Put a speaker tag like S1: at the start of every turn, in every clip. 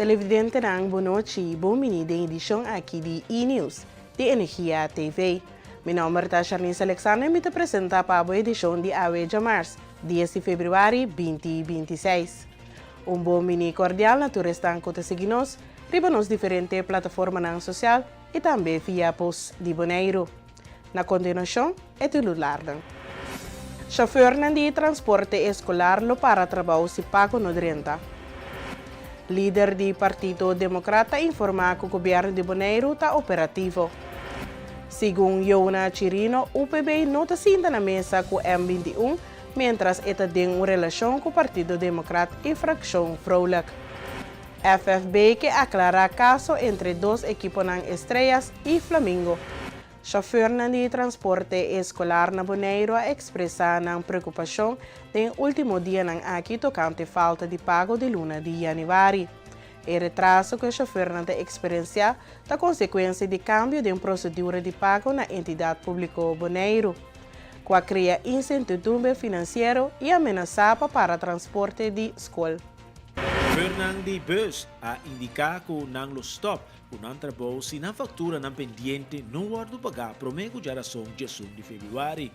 S1: Televidentenan bon nochi, bon bini den edishon aki di E-News di Energia TV. Mi nòmber ta Sharnice Alexander i mi ta presentá pa bo edishon di awe djamars, 10 di febrüari 2026. Un bon bini kordial na tur esnan ku ta sigui nos riba nos diferente plataformanan sosial i tambe via Post di Boneiru. Na kontinuashon e titularnan. Shofèrnan di transporte eskolar lo para trabou si pago no drenta. Lider di Partido Demokrat ta informá ku gobièrnu di Boneiru ta operativo. Segun Yona Chirino, UPB no ta sinta na mesa ku M 21 miéntras e ta den un relashon ku Partido Demokrat i frakshon Vrolijk. FFB ke aklará kaso entre dos ekiponan Estrellas i Flamingo. Shofèrnan di transporte eskolar na Boneiru a ekspresá nan preokupashon den e último dianan aki tokante falta di pago di luna di yanüari. E retraso ku e shofèrnan ta eksperensiá ta konsekuensia di kambio den prosedura di pago na Entidat Públiko Boneiru, ku a krea insertidumbre finansiero i amenasá pa para transporte di skol.
S2: Shofèrnan di bùs a indiká ku nan lo stòp ku nan trabou si nan fakturanan pendiente no wòrdu pagá promé ku djarason djesun di febrüari.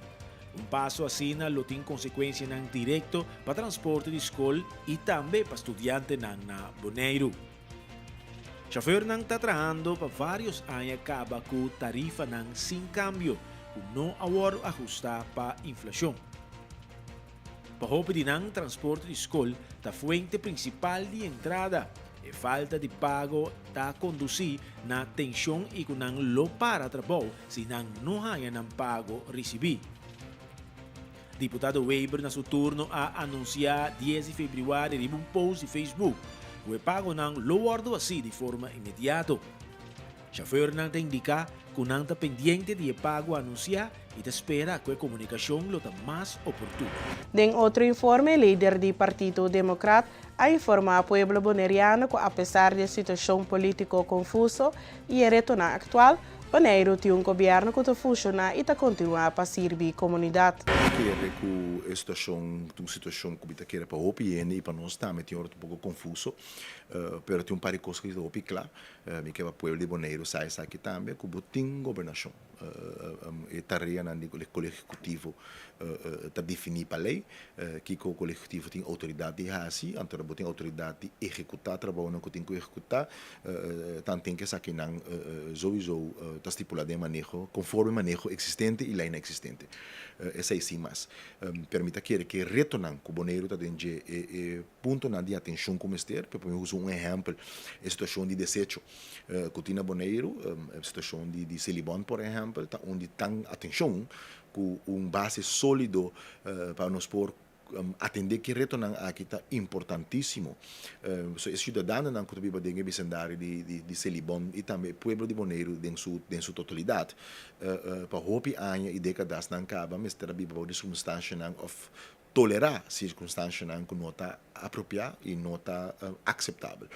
S2: Un paso asina lo tin konsekuensianan direkto pa transporte di skol i tambe pa studiantenan na Boneiru. Shofèrnan ta trahando pa vários aña kaba ku tarifanan sin kambio ku no a wòrdu ahustá pa inflashon. Pa hopi di nan, transporte di skol ta fuente prinsipal di entrada. E falta di pago ta kondusí na tenshon i ku nan lo para trabou si nan no haña nan pago risibí. Diputado Wever na su turno a anunsiá 10 di febrüari riba un post di Facebook ku e pagonan lo wòrdu hasí di forma inmediato. Chauffeurnan ta indiká ku nan ta pendiente di e pago anunsiá i ta spera ku e komunikashon lo ta mas oportuno.
S1: Den otro informe, lider di Partido Demokrat a informá pueblo boneriano ku apesar di e situashon polítiko konfuso i e retonan aktual, Boneiru tin un gobièrnu ku ta funshoná i ta kontinuá pa sirbi komunidat.
S3: Kere ku e situashon ta un situashon ku mi ta kere pa hopi hende i pa nos tambe tin ora ta un poko konfuso, pero tin un par di kos ku ta hopi kla. Mi ke pa pueblo di Boneiru sa esaki tambe ku bo tin gobernashon. E tareanan di Kolegio Ehekutivo ta definí pa lei. Kiko Kolegio Ehekutivo tin outoridat di hasi, anto bo tin outoridat di ehekutá trabounan ku tin ku ehekutá. Tanten ku esakinan souiso ta stipulá den maneho, konforme maneho eksistente i leinan eksistente. Esei sin mas. Pero mi ta kere ku e retonan ku Boneiru ta den dje e Puntonan di atenshon ku mester, por usa un ehèmpel, e situashon di desecho ku tin na Boneiru, e situashon di Selibon por ehèmpel, ta un di tan atenshon ku un base sólido pa nos por atendé ki retonan aki ta importantísimo. So e siudadanonan ku ta biba den e bisendario di Selibon i tambe e pueblo di Boneiru den su den su totalidat pa hopi aña i dékadasnan kaba mester a biba bou di sirkunstanshanan òf tolerá sirkunstanshanan ku no ta apropiá i no ta akseptabel.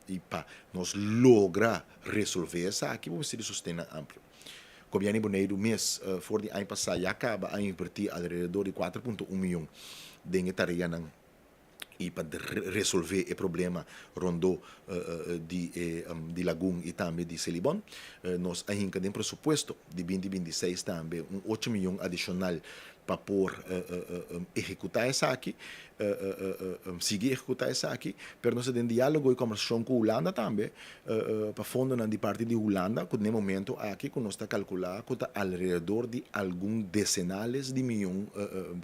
S3: I pa nos logra resolvé esaki bo mester di sostennan amplio. Gobièrnu di Boneiru mes for di aña pasá ya kaba a invertí alrededor di 4.1 mion den e tareanan i pa resolvé e problema rondó di e di Lagun i tambe di Selibon. Nos a hinka den presupuesto di 2026 tambe un 8 mion adishonal pa por ehekutá esaki, sigui ehekutá esaki, pero nos ta den diálogo i kòmbersashon ku Hulanda tambe pa fondonan di parti di Hulanda ku den e momento aki ku nos ta kalkulá ku ta alrededor di algun desenales di mion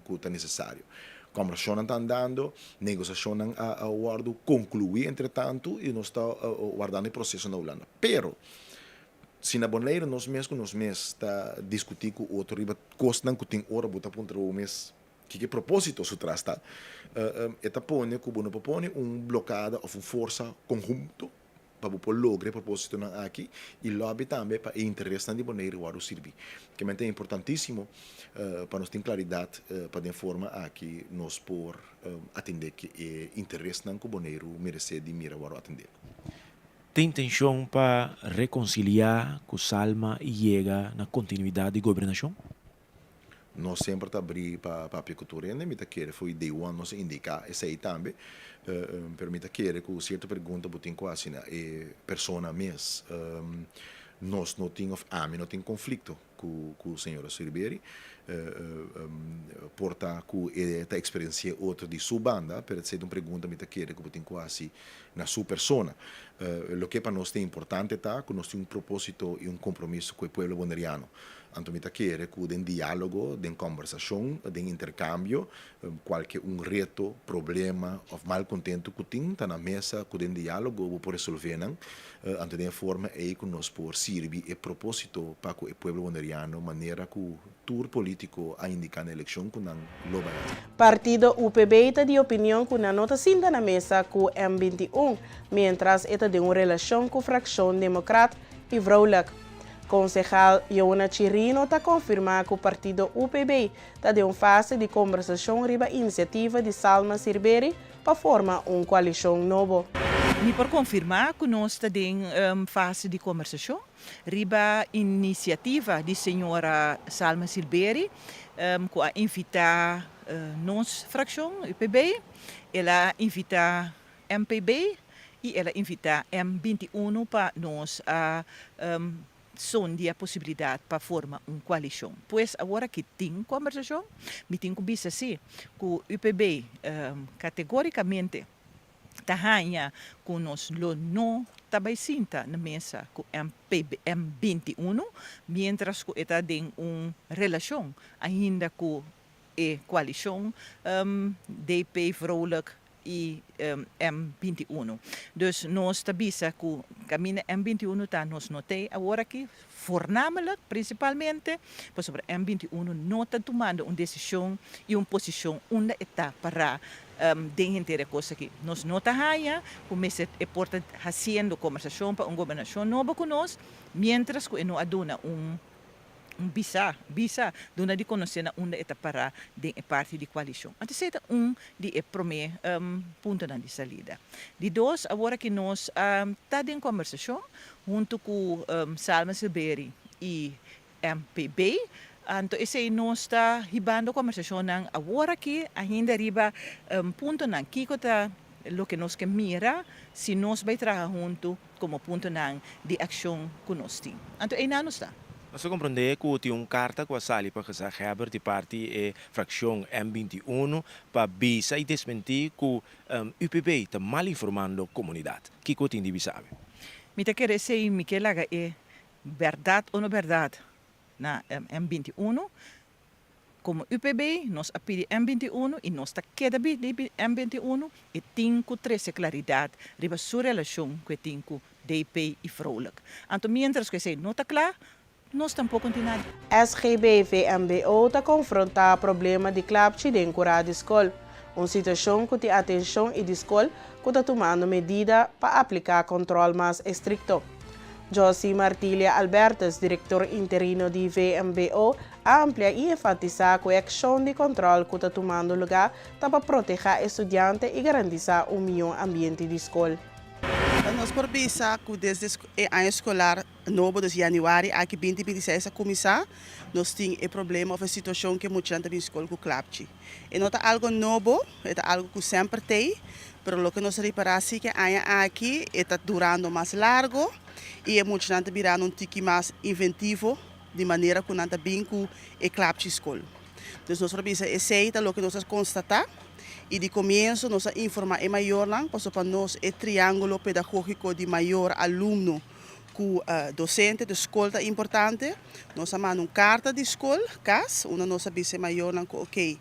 S3: ku ta nesesario. Kòmbersashonnan ta andando, negosiashonnan a wòrdu konkluí entretantu i nos ta wardando e proseso na Hulanda. Pero Si na Boneiru nos mes ku nos mes ta diskutí ku otro riba kosnan ku tin ora bo ta puntra bo mes kiko e propósito su tras ta, e ta pone ku bo no por pone un blokada òf un forsa konhunto pa bo por logra e propósitonan aki i lòbi tambe pa e interesnan di Boneiru wòrdu sirbí. Kimente ta importantísimo pa nos tin klaridat pa den forma aki nos por atendé ku e interesnan ku Boneiru meresé di mira wòrdu atendé.
S2: Tin intenshon pa rekonsiliá ku Salma i yega na kontinuidat di gobernashon?
S3: Nos semper ta abrí pa papia ku tur hende. Mi ta kere fo'i day one nos a indiká esei tambe. Pero mi ta kere ku sierto pregunta bo tin ku hasi na e persona mes. Nos no tin òf ami no tin konflikto ku ku señora Silberi. Por ta ku e ta eksperensi'é otro di su banda, pero esei ta un pregunta mi ta kere ku bo tin ku hasi na su persona. Loke pa nos ta importante ta ku nos tin un propósito i un kompromiso ku e pueblo boneriano. Anto mi ta kere ku den diálogo, den kòmbersashon, den interkambio, kualke un reto, problema òf malkontentu ku tin ta na mesa ku den diálogo bo por resolvé nan. Anto den e forma ei ku nos por sirbi e propósito pa ku e pueblo boneriano manera ku tur polítiko a indiká na elekshon ku nan lo bai hasi.
S1: Partido UPB ta di opinion ku nan no ta sinta na mesa ku M 21, miéntras e ta den un relashon ku frakshon Demokrat i Vrolijk. Konsehal Jona Chirino ta konfirmá ku partido UPB ta den un fase di kombersashon riba inisiativa di Salma Sirberi pa forma un koalishon nobo.
S4: Mi por konfirmá ku nos ta den fase di kombersashon riba inisiativa di señora Salma Silberi ku a invitá nos frakshon, UPB, el a invitá MPB i el a invitá M 21 pa nos a sondia posibilidat pa forma un koalishon. Pues awor aki tin kombersashon, mi tin ku bisa si ku UPB kategorikamente ta haña ku nos lo no ta bai sinta na mesa ku MPB M 21 miéntras ku e ta den un relashon ainda ku e koalishon DP Vrolijk i M 21. Dus nos ta bisa ku kaminda M 21 ta nos no t'ei awor aki, voornamelijk, prinsipalmente, pasobra M 21 no ta tumando un desishon i un posishon unda e ta pará den henter e kos aki. Nos no ta haña ku mester e por ta hasiendo kombersashon pa un gobernashon nobo ku nos, miéntras ku e no a duna un Un bisa, bisa, duna di konosé na unda e ta pará den e parti di koalishon. Anto esei ta un di e promé puntonan di salida. Di dos, awor aki nos ta den kombersashon huntu ku Salma Silberi i MPB. Anto esei nos ta hibando kombersashonnan awor aki ainda riba puntonan kiko ta loke nos ke mira si nos bai traha huntu komo puntonan di akshon ku nos tin. Anto einan nos ta.
S2: Nos ta komprondé ku tin un karta ku a sali pa gezaghebber di parti e frakshon M 21 pa bisa i desmentí ku UPB ta mal informando komunidat. Kiko tin di bisa awe?
S4: Mi ta kere esei mi ke laga e bèrdat o no bèrdat na M 21. Komo UPB nos a pidi M 21 i nos ta keda pidi M 21 e tin ku trese klaridat riba su relashon ku e tin ku DP i Vrolijk. Anto miéntras ku esei no ta kla, nos tampoko no tin nada.
S1: SGB VMBO ta konfrontá problema di klapchi den kurá di skol, un situashon ku tin atenshon i di skol ku ta tumando medida pa apliká kòntròl mas estrikto. Jossy Martilia Albertus, direktor interino di VMBO, a amplia i enfatisá ku e akshon di kòntròl ku ta tumando lugá ta pa protehá e studiante i garantisá un mihó ambiente di skol.
S5: Nos por bisa ku desde e aña eskolar nobo, dus yanüari aki 2026 a kuminsá, nos tin e problema òf e situashon ku e muchanan ta bin skol ku klapchi. E no ta algo nobo, e ta algo ku semper t'ei, pero loke nos a ripará si ku e aña aki e ta durando mas largo i e muchanan ta birando un tiki mas inventivo di manera ku nan ta bin ku e klapchi skol. Dus nos por bisa esei ta loke nos a konstatá i di komienso nos a informá e mayornan pasobra pa nos e triángulo pedagógiko di mayor, alumno ku dosente di skol ta importante. Nos a manda un karta di skol kas unda nos a bisa e mayornan ku okey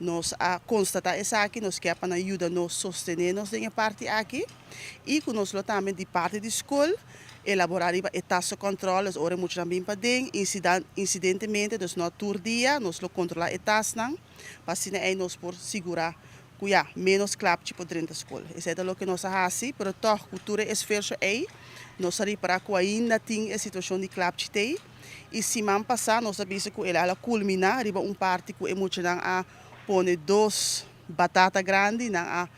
S5: nos a konstatá esaki, nos ke pa nan yuda nos sostené nos den e parti aki i ku nos lo tambe di parti di skol Elaborá riba e tasa kòntròl, dus ora e muchanan bin paden, insidentemente, dus no tur dia, nos lo kontrolá e tasnan, pa asina ei nos por sigurá ku ya, ménos klapchi por drenta skol. Esei ta loke nos a hasi, pero tòg ku tur e esferso ei, nos a ripará ku ainda tin e situashon di klapchi t'ei, i siman pasá nos a bisa ku el a kulminá riba un parti ku e muchanan a pone dos batata grandi, nan a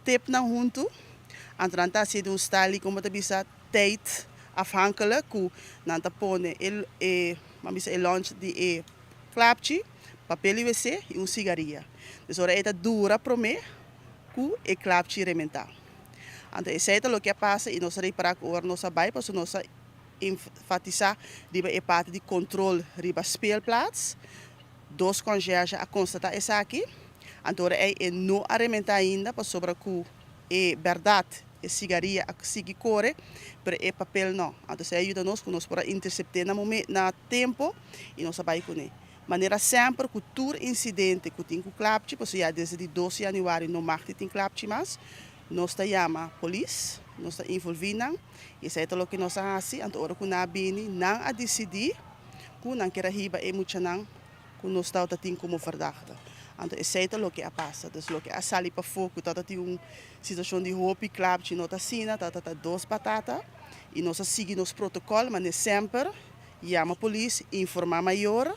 S5: tep nan huntu, anto nan ta hasié di un style di, komo ta bisa, tijd afhankelijk ku nan ta pone e e ban bisa e lunch di e klapchi pa. Papel di wc i un sigaria. Dus ora e ta dura promé ku e klapchi rementá. Anto esei ta loke a pasa i nos a ripará ku ora nos a bai pasobra nos a enfatisá riba e parti di kontrol riba speelplaats. Dos konsierge a konstatá esaki. Anto ora ei e no a rementá ainda pasobra ku e bèrdat e sigaria a sigui kore, pero e papel no. Anto esei a yuda nos ku nos por a intersept'é na momen na tempo i nos a bai kuné. Manera semper ku tur insidente ku tin ku klapchi, pasobra ya desde di dos yanüari no mag di tin klapchi mas, nos ta yama polis, nos ta involví nan i esei ta loke nos a hasi. Anto ora ku nan a bini, nan a disidí ku nan kier a hiba e muchanan ku nos tabata tin komo verdachte. Anto esei ta loke a pasa. Dus loke a sali pafó ku tabata tin un situashon di hopi klapchi no ta asina, tabata ta dos batata i nos a sigui nos protokòl manera semper. Yama polis, informá mayor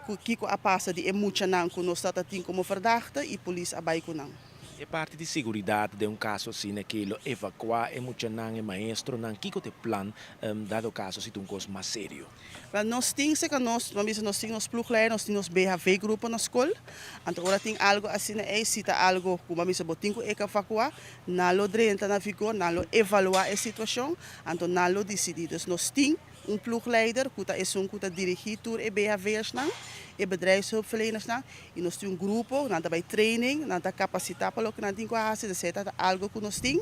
S5: ku kiko a pasa di e muchanan ku nos tabata tin komo verdachte i polis a bai ku nan.
S2: E parti di seguridat den un kaso asina ke lo evakuá e muchanan, e maestronan, kiko ta e plan dado kaso si ta un kos mas serio?
S5: Wel, nos tin serka nos, bo a bisa nos tin nos ploegleider, nos tin nos BHV grupo na skol, anto ora tin algo asina ei, si ta algo ku bo a bisa bo tin ku evakuá, nan lo drenta na vigor, nan lo evaluá e situashon, anto nan lo disidí. Dus nos tin Un ploegleider ku ta esun ku ta dirigí tur e BHV'ersnan, e bedrijfshulpverlenersnan, i nos tin un grupo, nan ta bai training, nan ta kapasitá pa loke nan tin ku hasi, esei ta algu ku nos tin.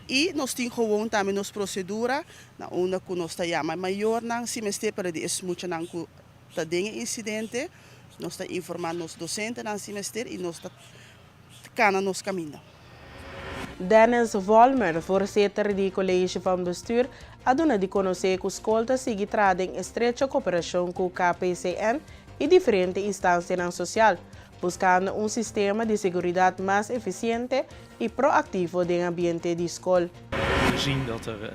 S5: I nos tin gewoon tambe nos prosedura na unda ku nos ta yama e mayornan si mester, pero di e muchanan ku ta den e insidente, nos ta informá nos dosentenan si mester i nos ta kana nos kaminda.
S1: Dennis Volmer, voorzitter di College van Bestuur, a duna di konosé ku skol ta sigui traha den estrecho koperashon ku KPCN i diferente instansianan sosial, buskando un sistema di seguridat mas efisiente i proaktivo den ambiente di skol.
S6: We zien dat er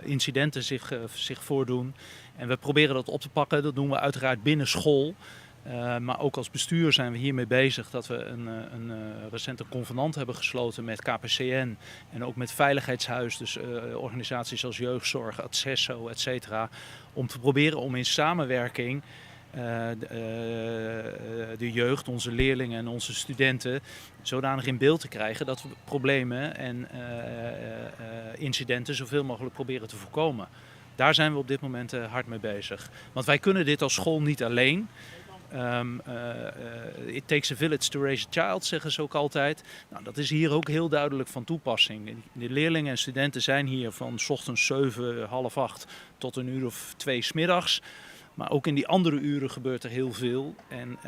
S6: incidenten zich, zich voordoen en we proberen dat op te pakken. Dat doen we uiteraard binnen school. Maar ook als bestuur zijn we hiermee bezig dat we een, een recente convenant hebben gesloten met KPCN en ook met Veiligheidshuis, dus organisaties als Jeugdzorg, Accesso, et cetera, om te proberen om in samenwerking de jeugd, onze leerlingen en onze studenten zodanig in beeld te krijgen dat we problemen en incidenten zoveel mogelijk proberen te voorkomen. Daar zijn we op dit moment hard mee bezig. Want wij kunnen dit als school niet alleen. It takes a village to raise a child, zeggen ze ook altijd. Nou, dat is hier ook heel duidelijk van toepassing. De leerlingen en studenten zijn hier van 's ochtends 7, half 8 tot een uur of 2 's middags. Maar ook in die andere uren gebeurt er heel veel. En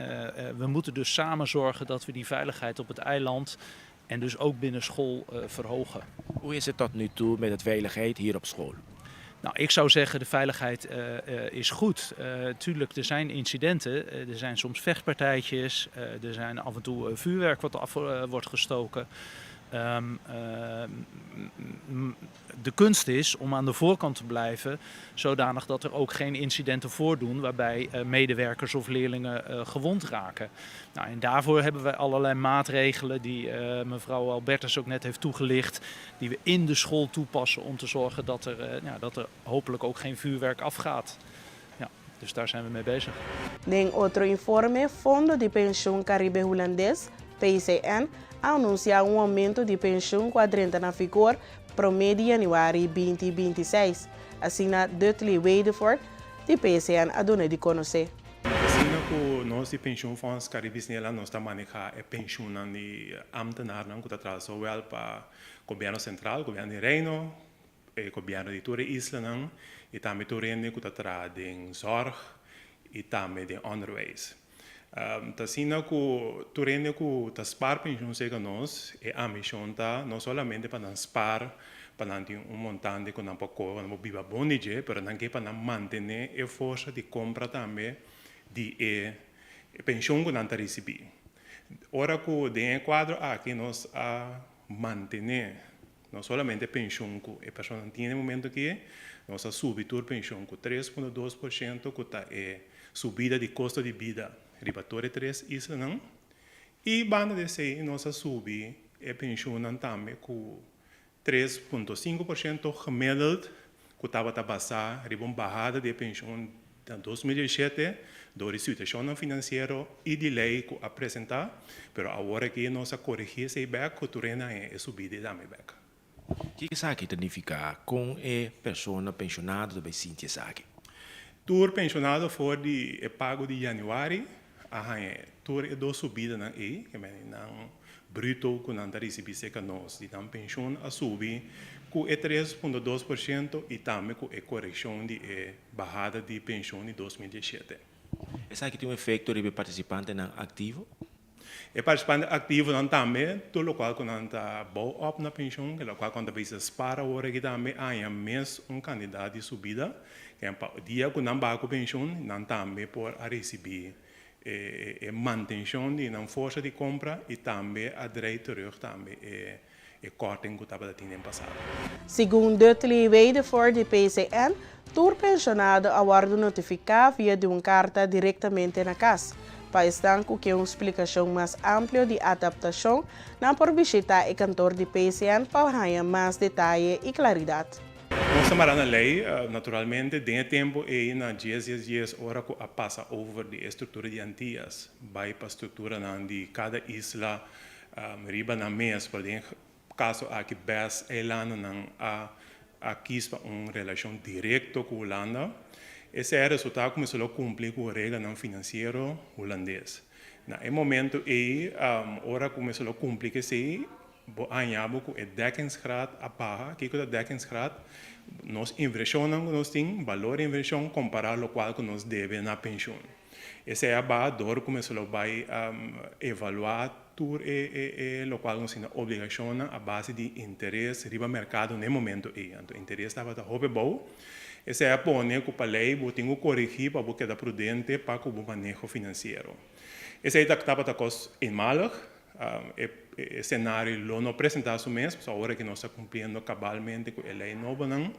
S6: we moeten dus samen zorgen dat we die veiligheid op het eiland en dus ook binnen school verhogen.
S2: Hoe is het tot nu toe met de veiligheid hier op school?
S6: Nou, ik zou zeggen de veiligheid is goed. Tuurlijk, er zijn incidenten. Er zijn soms vechtpartijtjes. Er zijn af en toe vuurwerk wat af wordt gestoken. De kunst is om aan de voorkant te blijven, zodanig dat er ook geen incidenten voordoen waarbij medewerkers of leerlingen gewond raken. Nou, en daarvoor hebben wij allerlei maatregelen die mevrouw Albertus ook net heeft toegelicht, die we in de school toepassen om te zorgen dat er, ja, dat er hopelijk ook geen vuurwerk afgaat. Ja, dus daar zijn we mee bezig.
S1: Den otro informe, Fondo di Penshun Karibe Hulandes, PCN, a anunsiá un oumento di penshun ku a drenta na vigor promé di yanüari 2026. Asina Dudley Wedefort di PCN a duna di konosé.
S7: Asina ku nos di Pensioenfonds Caribisch Nederland nos ta manehá e penshunnan di ámtenarnan ku ta traha zowel pa Gobièrnu Sentral, Gobièrnu di Reino, e gobièrnu di tur e islanan i tambe tur hende ku ta traha den zòrg i tambe den ònderwijs. Ta asina ku tur hende ku ta spar penshun serka nos, e ambishon ta no solamente pa nan spar pa nan tin un montante ku nan por kohe ku nan por biba bon di dje, pero nan ke pa nan mantené e forsa di kompra tambe di e penshun ku nan ta risibí. Ora ku den e kuadro aki nos a mantené No solamente penshun ku e personanan tin e momento aki, nos a subi tur penshun ku 3,2% ku ta e subida di kosto di bida riba tur e tres islanan. I banda di esei nos a subi e penshunnan tambe ku 3,5% gemiddeld ku tabata basá riba un bahada di e penshun. Na 2017, dor di situashonnan finansiero i di lei ku a presentá, pero awor aki nos a korigí esei bèk ku tur hende a haña e subida i dami bèk.
S2: Kiko esaki ta nifiká? Kon e persona penshonado ta bai sinti esaki?
S7: Tur penshonado for di e pago di yanüari a haña tur e dos subidanan ei, ke mende nan bruto ku nan ta risibí serka nos di nan penshon a subi ku e 3.2% i tambe ku e korekshon di e bahada di penshon di 2017.
S2: Esaki tin un efekto riba e partisipantenan aktivo?
S7: E partisipante aktivonan tambe, tur lokual ku nan ta bou òp na penshon, ke lokual ku nan ta bisa spar awor aki tambe haña mes un kandidat di subida, ke pa dia ku nan baha ku penshon nan tambe por a risibí e mantenshon di nan forsa di kompra i tambe a drei terug tambe e e korting ku tabata tin den pasado.
S1: Segun Dudley Wedervoort di PCN, tur penshonado a wòrdu notifiká via di un karta direktamente na kas. Pa esnan ku ke un splikashon mas amplio di adaptashon, nan por bishitá e kantor di PCN pa haña mas detaye i klaridat.
S7: Nos ta mara na lei, naturalmente, den e tempu ei na dies dies dies ora ku a pasa over di e struktura di Antias bai pa strukturanan di kada isla Riba nan mes, pero den e kaso aki bes eilandennan a a kis pa un relashon direkto ku Hulanda. Esei a resultá ku mester lo kumpli ku reglanan finansiero hulandes. Na e momento ei, ora ku mester lo kumpli ku esei, bo a haña bo ku e dekkingsgraad a baha. Kiko ta dekkingsgraad? Nos invershonnan ku nos tin, balor di invershon kompará lokual ku nos debe na penshun. Esei a baha dor ku mester lo bai evaluá tur e lokual nos tin na obligashonnan a base di interes riba merkado na e momento ei. Anto interes tabata hopi abou. Esei a pone ku pa lei bo tin ku korigí pa bo keda prudente pa ku bo maneho finansiero. Esei ta tabata kos eenmalig. E senario lo no presentá su mes, pasobra ora ku nos ta kumpliendo kabalmente ku e lei nobonan,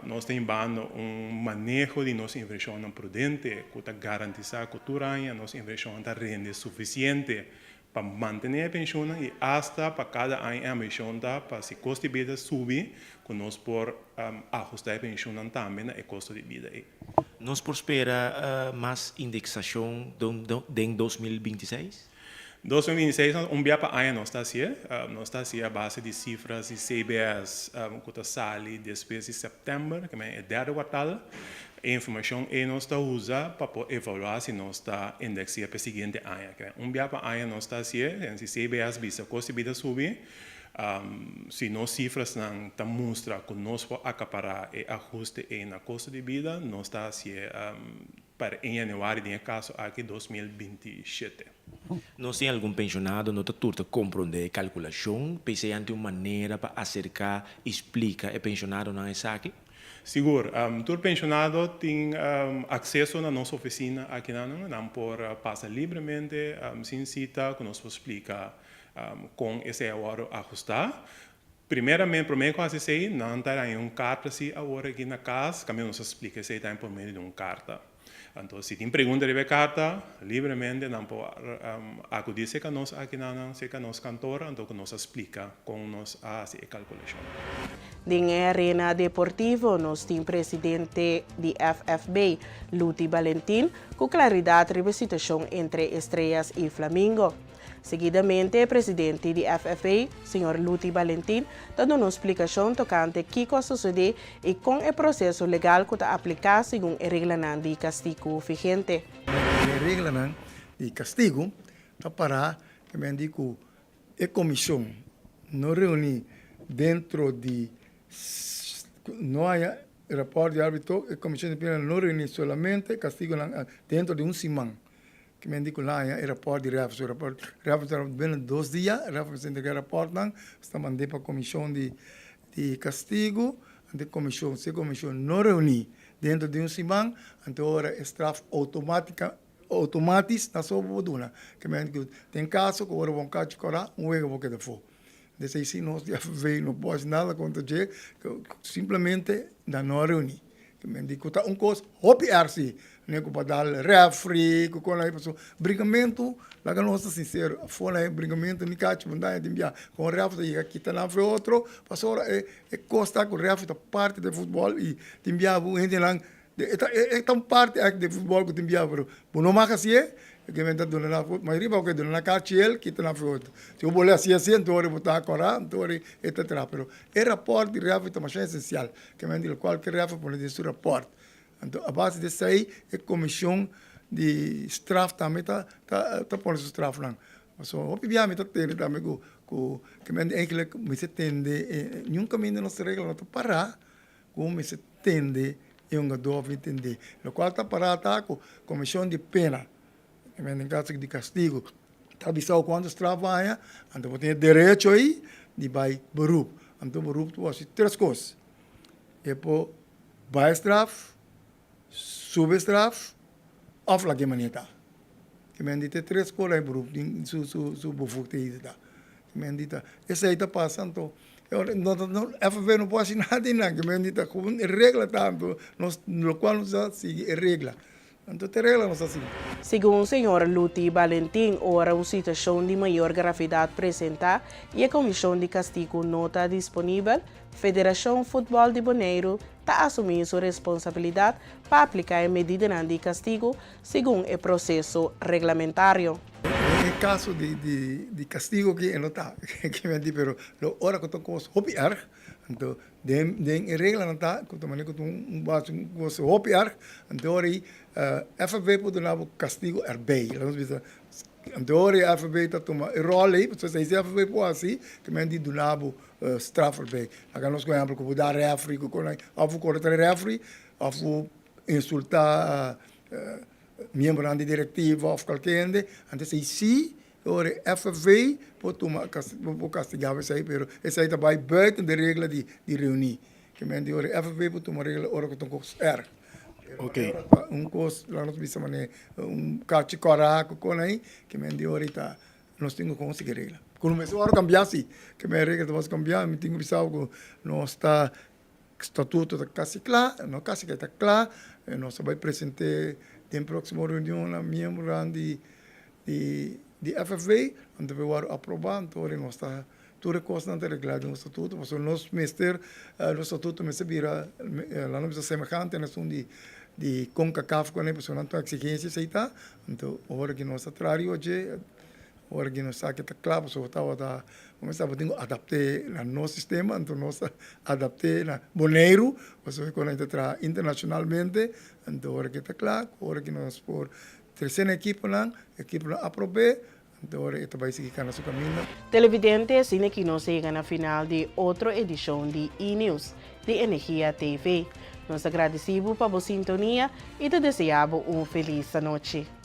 S7: nos ta himbando un maneho di nos invershonnan prudente ku ta garantisá ku tur aña nos invershonnan ta rende sufisiente pa mantené e penshunnan i asta pa kada aña e ambishon ta pa si kosto di bida subi ku nos por ahustá e penshunnan tambe na e kosto di bida ei.
S2: Nos por spera mas indeksashon den 2026?
S7: 2026 un bia pa aña nos ta hasié. Nos ta hasié a base di sifras di CBS ku ta sali despues di sèptèmber, ke men e derde kuartal. E informashon ei nos ta usa pa por evaluá si nos ta indeksiá pa e siguiente aña. Ke men un bia pa aña nos ta hasié, si CBS bisa kos di bida subi, si nos sifrasnan ta mustra ku nos por akapará e ahuste ei na kosto di bida, nos ta hasié Pa e yanüari den e kaso aki 2027.
S2: Nos tin algun penshonado no ta tur ta komprondé e kalkulashon, p'esei an tin un manera pa aserká i splika e penshonadonan esaki?
S7: Sigur. Tur penshonado tin akseso na nos ofisina akinan. Nan por pasa libremente sin sita ku nos por splika kon esei a wòrdu ahustá. Primeramente, promé ku hasi esei, nan ta haña un karta si awor aki na kas, kaminda nos a splika esei tambe por medio di un karta. Anto, si tin pregunta riba e karta, libremente nan por akudí serka nos aki nan, serka nos kantor, anto ku nos a splika kon nos a hasi e kalkulashon.
S1: Den e arena deportivo nos tin presidente di FFB, Luti Balentin, ku klaridat riba e situashon entre Estrellas i Flamingo. Seguidamente e presidente di FFA, señor Luti Balentin, ta duna un splikashon tokante kiko a sosodé i kon e proseso legal ku ta apliká segun e reglanan di kastigu vigente.
S8: E reglanan di kastigu ta pará ta men di ku e komishon no reuní dentro di no haya rapòrt di árbitro, e komishon disiplinario no reuní solamente kastigunan dentro di un siman. Ki men di ku nan haña e rapòrt di rèf. So rapòrt rèf ta binnen dos dia, rèf mester entregá e rapòrtnan, sta mand'é pa komishon di di kastigu, anto e komishon, si e komishon no reuní dentro di un siman, anto ora e straf outomátika outomátis na so bo duna. Ki men ku den kaso ku ora bo un kachi kòrá, un wega bo keda afó. Desei si nos di FV no por hasi nada kontra dje, simplemente nan no a reuní. Men di ku ta un kos hopi erg si, ne ku pa dal refri, ku kon ahí pasobra brinkamentu, laga nos ta sinsero, afó na e brinkamentu ni kachi mundaña tin bia, kon refri ta yega kita nan for e otro, pasobra e kos ta ku refri ta parti di futbòl i tin bia bo hendenan. E ta e ta un parti aki di futbòl ku tin bia pero bo no mag hasié e ke men ta duna nan mayoria bo ke duna nan kachiel kita nan foto si bo bole hasi asi anto ora bo ta kòrá anto ora e ta traha pero e rapòrt di rèfri ta masha esensial ke men di lokual ke rèfri pone den su rapòrt anto a base di esei e komishon di straf tambe ta ta pone su strafnan pasobra hopi bia mi ta tende tambe ku ku ke men di eigenlik mester tende niun kaminda nos regla no ta pará. Ku mester tende e hungadó of intendé. Lokual ta pará ta ku komishon di pena, den kaso di kastigu, ta bisa bo kuantu straf bo haña, anto bo tin e derecho ei di bai beroep. Anto beroep ta hasi tres kos, e por bai straf, subi straf òf laga e manera ta. Ki men di te tres kos la e beroep tin su su bevoegdheden ta. Ki men di ta esei ta pasa anto FNV no por hasi nada di nan, ki men di ta kon e regla ta anto nos lokual nos ta sigui e regla. Anto te regla nos ta sigui.
S1: Segun señor Luti Balentin, ora un situashon di mayor gravedat presentá i e komishon di kastigu no ta disponibel, Federashon Futbòl di Boneiru ta asumí su responsabilidat pa apliká e medidanan di kastigu segun e proseso reglamentario.
S8: Den e kaso di kastigu aki e no ta kimente pero lo ora ku ta un kos hopi erg anto den e reglanan ta ku ta manera ku ta un kos hopi erg anto ora ei FFB por duna bo kastigu erbij laga nos bisa anto ora ei FFB ta tuma e ròl ei pasobra si FFB por hasi kimente di duna bo straf erbij laga nos por ehempel ku bo da refri ku òf bo kore trae refri òf bo insultá miembronan di direktiva òf kualke hende, antes ei sí ora e FFV por tuma por kastigá bo esei, pero esei ta bai buiten de regla di reuní. Ke men di ora e FFV por tuma regla ora ku ta un kos erg. Pero ora ta un kos laga nos bisa manera un kachi kòrá ku kon ei, ke men di ora ei ta nos tin ku konsigi regla. Ku no mester wòrdu kambiá sí, ke men regla ta wòrdu kambiá, mi tin ku bisa bo ku nos ta Statuto ta casi cla, no casi ke ta cla, nos ta bay presente den proximo reunion na miembronan di di FFV, anto bay worde aproba, anto ora nos ta tur e cosnan ta regla den nos statuto, pasobra nos mester, nos statuto mester bira, laga nos bisa semehante na esun di di Concacaf cune, pasobra nan tur exigencia esey ta, anto ora cu nos ta traha riba dje. Ora ki nos sa ke ta kla pasobra tabata nos tabatin ku adapt'é na nos sistema, anto nos a adapt'é na Boneiru pasobra ku nan ta traha internashonalmente, anto ora ke ta kla ora ki nos por trese na ekiponan, ekiponan aprob'é, anto ora e ta bai sigui kana su kaminda.
S1: Televidente, asina ki nos a yega na final di otro edishon di E-News di Energia TV. Nos ta gradisí bo pa bo sintonia i ta deseá bo un felis anochi.